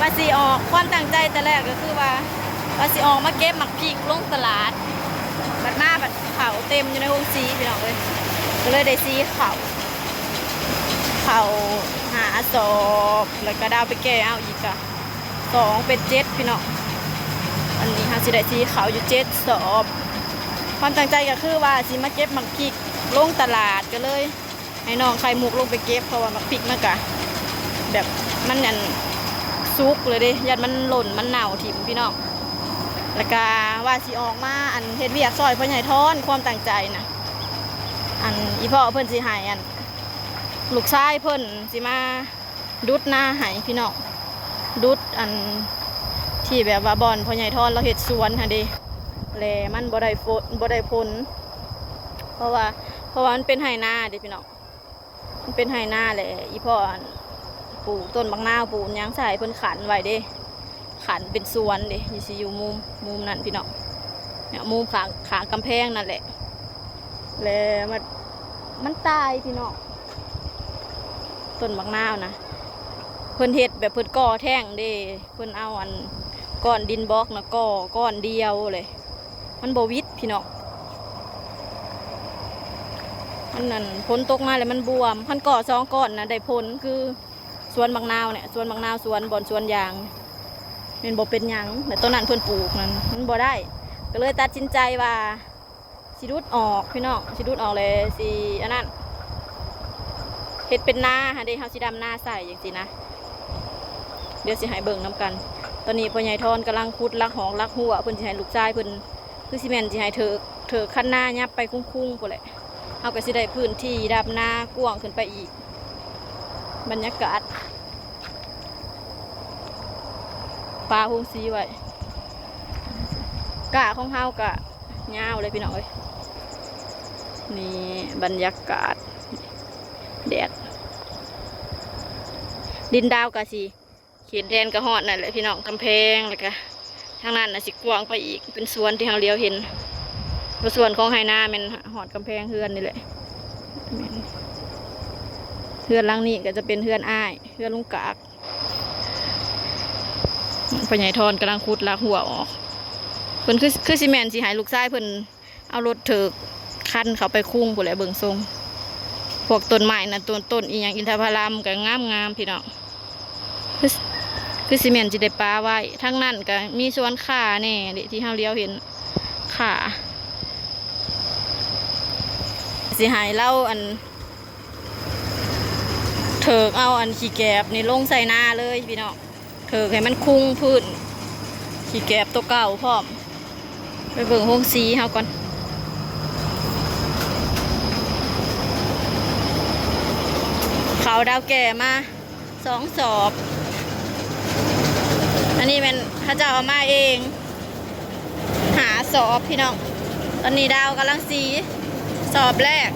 ວ່າຊິອອກ ຄວາມຕັ້ງໃຈແຕ່ແລກກໍຄືວ່າ ວ່າຊິອອກມາເກັບໝາກພິກລົງຕະຫຼາດ ບັດມາບັດເຂົ້າເຕັມຢູ່ໃນໂຮງສີພີ່ນ້ອງເອີຍ ກໍເລີຍໄດ້ສີເຂົ້າ ເຂົ້າຫ້າສອບ ແລ້ວກໍດາວໄປແກ່ເອົາອີກ ກໍສອງເປັນເຈັດພີ່ນ້ອງ. ອັນນີ້ເຮົາຊິໄດ້ສີເຂົ້າຢູ່ເຈັດສອບ. ຄວາມຕັ້ງໃຈກໍຄືວ່າຊິມາເກັບໝາກພິກລົງຕະຫຼາດ ກໍເລີຍ ໃຫ້ນ້ອງໄຂ່ມຸກລົງໄປເກັບ ເພາະວ່າໝາກພິກມັນກະແບບ ມັນອັນສຸກເລີຍເດ້ ຢ້ານມັນຫຼົ່ນມັນເນົ່າຖິ້ມພີ່ນ້ອງ. ແລ້ວກະວ່າຊິອອກມາອັນເຮັດວຽກຊ່ອຍພໍ່ໃຫຍ່ທອນ ຄວາມຕັ້ງໃຈນະ ອັນອີພໍ່ເພິ່ນຊິໃຫ້ອັນລູກຊາຍເພິ່ນຊິມາດຸດນາໃຫ້ພີ່ນ້ອງ ດຸດອັນທີ່ແບບວ່າບ່ອນພໍ່ໃຫຍ່ທອນລາວເຮັດສວນຫັ້ນເດ້ ແລະມັນບໍ່ໄດ້ຝົນ ບໍ່ໄດ້ຜົນ ເພາະວ່າ ເພາະວ່າມັນເປັນໄຮ່ນາເດ້ພີ່ນ້ອງ. ມັນເປັນໄຮ່ນາແຫຼະ ອີພໍ່ອັນປູກຕົ້ນບັກນາວ ປູກຫຍັງໃສ່ ເພິ່ນຂັນໄວ້ເດ້ ຂັນເປັນສວນເດ້ ຢູ່ ຊິຢູ່ມຸມ ມຸມນັ້ນພີ່ນ້ອງ ເນຍ ມຸມຂ້າງ ຂ້າງກຳແພງນັ້ນແຫຼະ ແລ້ວມັນ ມັນຕາຍພີ່ນ້ອງ. ຕົ້ນບັກນາວນະ ເພິ່ນເຮັດແບບເພິ່ນກໍ່ແທ້ງເດ້ ເພິ່ນເອົາອັນກ້ອນດິນບລັອກນະ ກໍ່ກ້ອນດຽວເລີຍ ມັນບໍ່ຫວິດພີ່ນ້ອງ. ມັນນັ້ນ ຝົນຕົກມາແລ້ວມັນບວມ ຄັນກໍ່ສອງກ້ອນນະໄດ້ຜົນ ຄືສວນບັກນາວເນຍ ສວນບັກນາວ ສວນບ່ອນສວນຢາງ ແມ່ນບໍ່ເປັນຫຍັງ. ແລ້ວຕອນນັ້ນເພິ່ນປູກນັ້ນມັນບໍ່ໄດ້ ກໍເລີຍຕັດສິນໃຈວ່າຊິດຸດອອກພີ່ນ້ອງ ຊິດຸດອອກແລ້ວຊິອັນນັ້ນ ເຮັດເປັນນາຫັ້ນເດ້ ເຮົາຊິດຳນາໃສ່ຈັ່ງຊີ້ນະ. ດຽວຊິໃຫ້ເບິ່ງນຳກັນ ຕອນນີ້ພໍ່ໃຫຍ່ທອນກຳລັງຂຸດຫຼັກຮອກຫຼັກຮົ້ວ ເພິ່ນຊິໃຫ້ລູກຊາຍເພິ່ນ ຄືຊິແມ່ນຊິໃຫ້ເທີກ ເທີກຄັນນາຫຍັບໄປຄຸງໆພຸ້ນແຫຼະ ເຮົາກໍຊິໄດ້ພື້ນທີ່ດຳນາກວ້າງຂຶ້ນໄປອີກ. ບັນຍາກາດປາໂຮງສີໄວ້ ກ້າຂອງເຮົາກໍຍາວເລີຍພີ່ນ້ອງເອີຍ. ນີ້ບັນຍາກາດແດດ ດິນດາວກໍຊິ ເຂດແດນກໍຮອດນັ້ນແຫຼະພີ່ນ້ອງ ກຳແພງ ແລ້ວກະທາງນັ້ນນະຊິກວ້າງໄປອີກ ເປັນສວນທີ່ເຮົາຫຼຽວເຫັນ ແລ້ວສວນຂອງໄຮ່ນາແມ່ນຮອດກຳແພງເຮືອນນີ້ແຫຼະ. ແມ່ນ ເຮືອນຫຼັງນີ້ກໍຈະເປັນເຮືອນອ້າຍ ເຮືອນລຸງກາກ. ພໍ່ໃຫຍ່ທອນກຳລັງຂຸດຫຼັກຮົ້ວອອກ ເພິ່ນຄື ຄືຊິແມ່ນຊິໃຫ້ລູກຊາຍເພິ່ນ ເອົາລົດເທີກຄັນເຂົ້າໄປຄຸງພຸ້ນແຫຼະ ເບິ່ງຊົງ. ພວກຕົ້ນໄມ້ນະ ຕົ້ນ ຕົ້ນອີ່ຫຍັງ ອິນທະຜະລຳກໍງາມໆ ພີ່ນ້ອງ ຄື ຄືຊິແມ່ນຊິໄດ້ປະໄວ້. ທາງນັ້ນກໍມີສວນຂ່າແດ່ເດ ທີ່ເຮົາຫຼຽວເຫັນຂ່າ ຊິໃຫ້ລາວອັນ ເທີກເອົາອັນຂີ້ແກບນີ້ລົງໃສ່ນາເລີຍພີ່ນ້ອງ. ເທີກໃຫ້ມັນຄຸງພື້ນ ຂີ້ແກບໂຕເກົ່າພ້ອມ. ໄປເບິ່ງໂຮງສີເຮົາກ່ອນ ເຂົ້າດາວແກ່ມາສອງສອບ ອັນນີ້ແມ່ນເຂົາເຈົ້າເອົາມາເອງ ຫ້າສອບພີ່ນ້ອງ. ຕອນນີ້ດາວກຳລັງສີສອບແລກ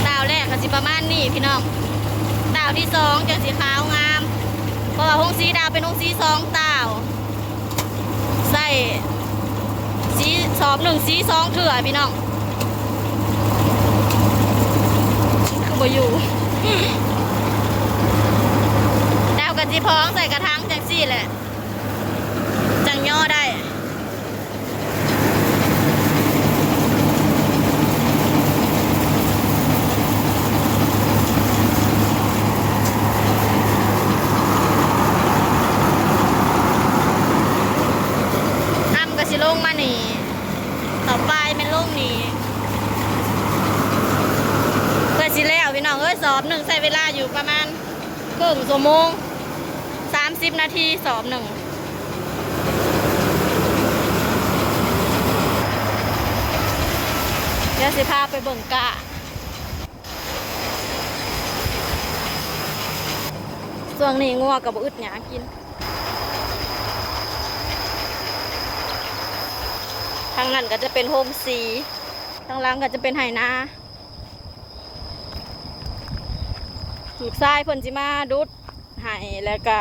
ດາວແລກກໍຊິປະມານນີ້ພີ່ນ້ອງ ດາວທີສອງຈັ່ງຊິຂາວງາມ ເພາະວ່າໂຮງສີດາວເປັນໂຮງສີສອງດາວ. ໃສ່ສີ ສອບໜຶ່ງສີສອງເທື່ອພີ່ນ້ອງ ຄືບໍ່ຢູ່ ແລ້ວກໍຊິພອງໃສ່ກະຖາງຈັ່ງຊີ້ແຫຼະ ຈັ່ງຍໍໄດ້. ອຳກໍຊິລົງມານີ້ ຕໍ່ໄປແມ່ນລົງນີ້ ເພື່ອຊິແລ້ວພີ່ນ້ອງເອີຍ. ສອບໜຶ່ງໃຊ້ເວລາຢູ່ປະມານເຄິ່ງຊົ່ວໂມງ ສາມສິບນາທີສອບໜຶ່ງ. ດຽວຊິພາໄປເບິ່ງກ້າ ຊ່ວງນີ້ງົວກໍບໍ່ອຶດຫຍ້າກິນ. ທາງນັ້ນກໍຈະເປັນໂຮງສີ ທາງຫຼັງກໍຈະເປັນໄຮ່ນາ. ລູກຊາຍເພິ່ນຊິມາດຸດໃຫ້ ແລ້ວກະ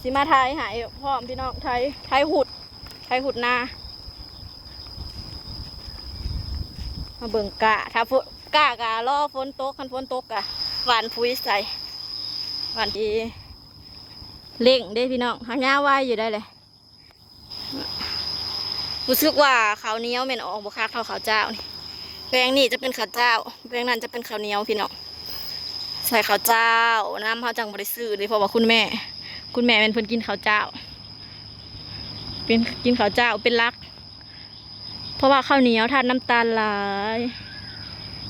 ຊິມາໄຖໃຫ້ພ້ອມ ພີ່ນ້ອງ ໄຖ ໄຖຫຸດ ໄຖຫຸດນາ. ມາເບິ່ງກ້າ ຖ້າຝົນ ກ້າກໍລໍຝົນຕົກ ຄັນຝົນຕົກກໍຫວ່ານປຸ໋ຍໃສ່ ຫວ່ານທີ່ເລັ່ງເດ້ພີ່ນ້ອງ ຫາກຍາວໄວຢູ່ໄດ໋ແຫຼະ. ຮູ້ສຶກວ່າເຂົ້າໜຽວແມ່ນອອກບໍ່ຄັກເທົ່າເຂົ້າຈ້າວນີ້ ແປງນີ້ຈະເປັນເຂົ້າຈ້າວ ແປງນັ້ນຈະເປັນເຂົ້າໜຽວພີ່ນ້ອງ ໃສ່ເຂົ້າຈ້າວນຳ ເຮົາຈັ່ງບໍ່ໄດ້ຊື້ເດ້ ເພາະວ່າຄຸນແມ່ ຄຸນແມ່ແມ່ນເພິ່ນກິນເຂົ້າຈ້າວ ເປັນ ກິນເຂົ້າຈ້າວເປັນຫຼັກ ເພາະວ່າເຂົ້າໜຽວທາດນ້ຳຕານຫຼາຍ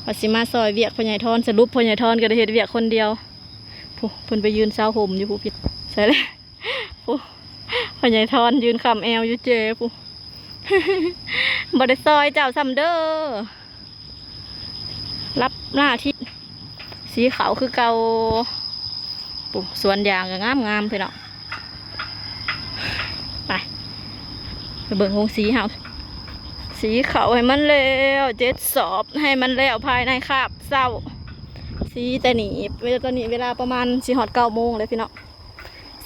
ວ່າຊິມາຊ່ອຍວຽກພໍ່ໃຫຍ່ທອນ ສະຫຼຸບພໍ່ໃຫຍ່ທອນກໍໄດ້ເຮັດວຽກຄົນດຽວ ຜູ້ ເພິ່ນໄປຢືນເຊົາຫົ່ມຢູ່ຜູ້ຜິດ ໃສ່ແລ້ວ ຜູ້ ພໍ່ໃຫຍ່ທອນຢືນຄ້ຳແອວຢູ່ເຈຜູ້ ບໍ່ໄດ້ຊ່ອຍເຈົ້າຊ້ຳເດີ ລັບໜ້າທີ່ ສີຂາວຄືເກົ່າ ປູ ສວນຢາງກໍງາມໆ ພີ່ນ້ອງ ໄປ ໄປເບິ່ງໂຮງສີເຮົາ ສີເຂົ້າໃຫ້ມັນແລ້ວເຈັດສອບ ໃຫ້ມັນແລ້ວພາຍໃນຄາບເຊົ້າ ສີແຕ່ນີ້ ເວລາ ຕອນນີ້ເວລາປະມານຊິຮອດເກົ້າໂມງແລ້ວພີ່ນ້ອງ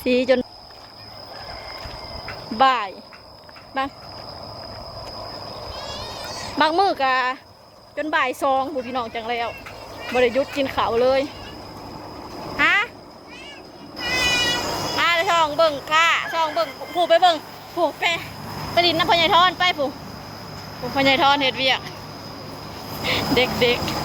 ສີຈົນບ່າຍ ບາງ ບາງມື້ກໍ ຈົນບ່າຍສອງພຸ້ນ ພີ່ນ້ອງ ຈັ່ງແລ້ວ ບໍ່ໄດ້ຢຸດກິນເຂົ້າເລີຍ ຮະ ມາສ່ອງເບິ່ງກ້າ ສ່ອງເບິ່ງ ຜູ້ໄປເບິ່ງ ຜູ້ໄປ ໄປຫຼິ້ນນຳພໍ່ໃຫຍ່ທອນ ໄປຜູ້ ຜູ້ພໍ່ໃຫຍ່ທອນເຮັດວຽກ ເດັກໆ